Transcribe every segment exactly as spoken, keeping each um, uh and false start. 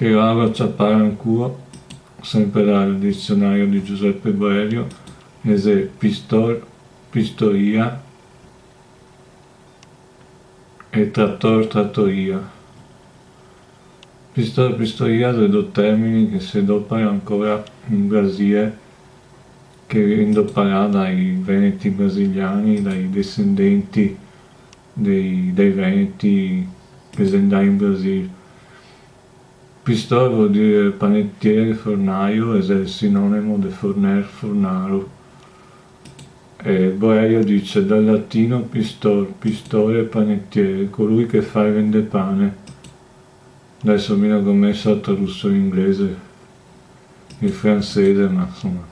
Che vado a ciapar ancora, sempre dal dizionario di Giuseppe Boerio, e xe pistor, pistoria, e trator, tratoria. Pistor, pistoria xe do termini che se dopara ancora in Brasile, che vien doparà dai veneti brasiliani, dai descendenti dei, dei veneti che xe ndai in Brasil. Pistor vol dir panetiere, fornaio, e xe el sinonimo de forner, fornaro. E Boerio dixe, dal latino pistor, pistore, panetiere, colui che fa e vende pane. Adeso mi no go meso la tradusion in inglese, in francese, ma insoma,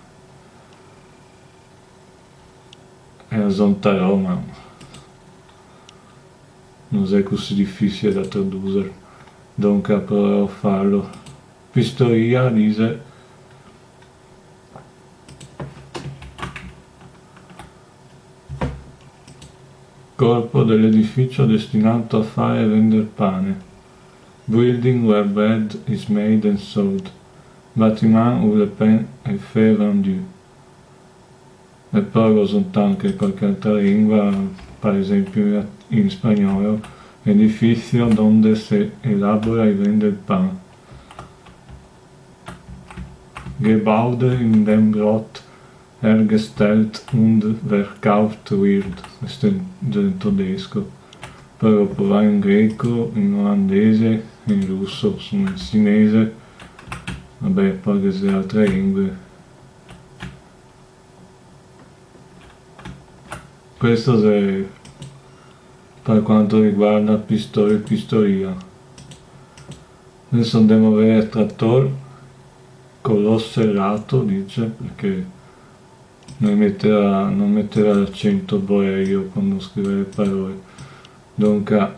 e la zontarò, ma no xe cusì difisile da traduser, donca provarò a farlo. Pistoria, dixe, corpo de l'edificio destinato a fare e vender pane. Building where bread is made and sold. Bâtiment où le pain est fait et vendu. E po ghe xe anche qualche altra lengua, par esempio in spagnolo, edificio donde se elabora y vende el pan. Gebäude, in dem Brot hergestellt und verkauft wird, questo è in tedesco. Poi dopo va in greco, in olandese, in russo, insoma, in cinese. Vabbè, poi ghe xe altre lingue. Questo xe par quanto riguarda pistore e pistoria. Adeso andemo a vedere trator co l'o serrato, dixe, parché no meteva, no meteva l'acento Boerio quando scriveva le parole. Donca,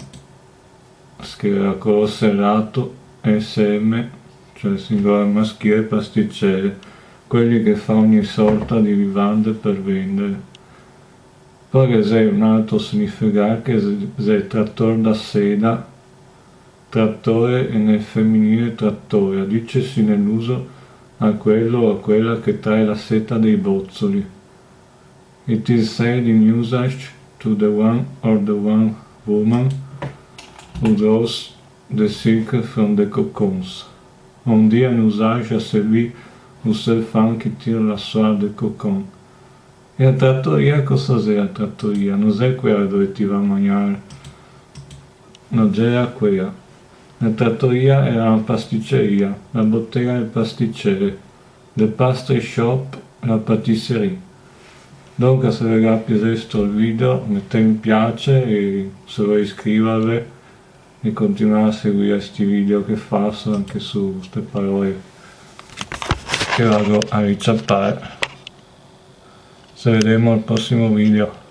scriveva co l'o serrato, S M, cioè singolar maschile, pasticere, quelli che fa ogni sorta di vivande per vendere. Poi ghe xe un altro significato che xe, xe trator da seda, tratore e nel feminile trattora, dicesi nell'uso a quello o a quella che trae la seta dei bozzoli. It is said in usage to the one or the one woman who draws the silk from the cocoons. On dit en usage à celui ou celle femme qui tire la soie de cocon. E la tratoria cosa xe la tratoria? No xe quela dove ti va a magnar. No gera quela. La tratoria era la pasticeria, la botega del pasticere. The pastry shop, la pâtisserie. Donca, se ve ga piaxesto el video, metè mi piace e se volè iscriverve e continuar a seguir sti video che faso anche su ste parole che vado a riciapar. Se vedemo al prosimo video.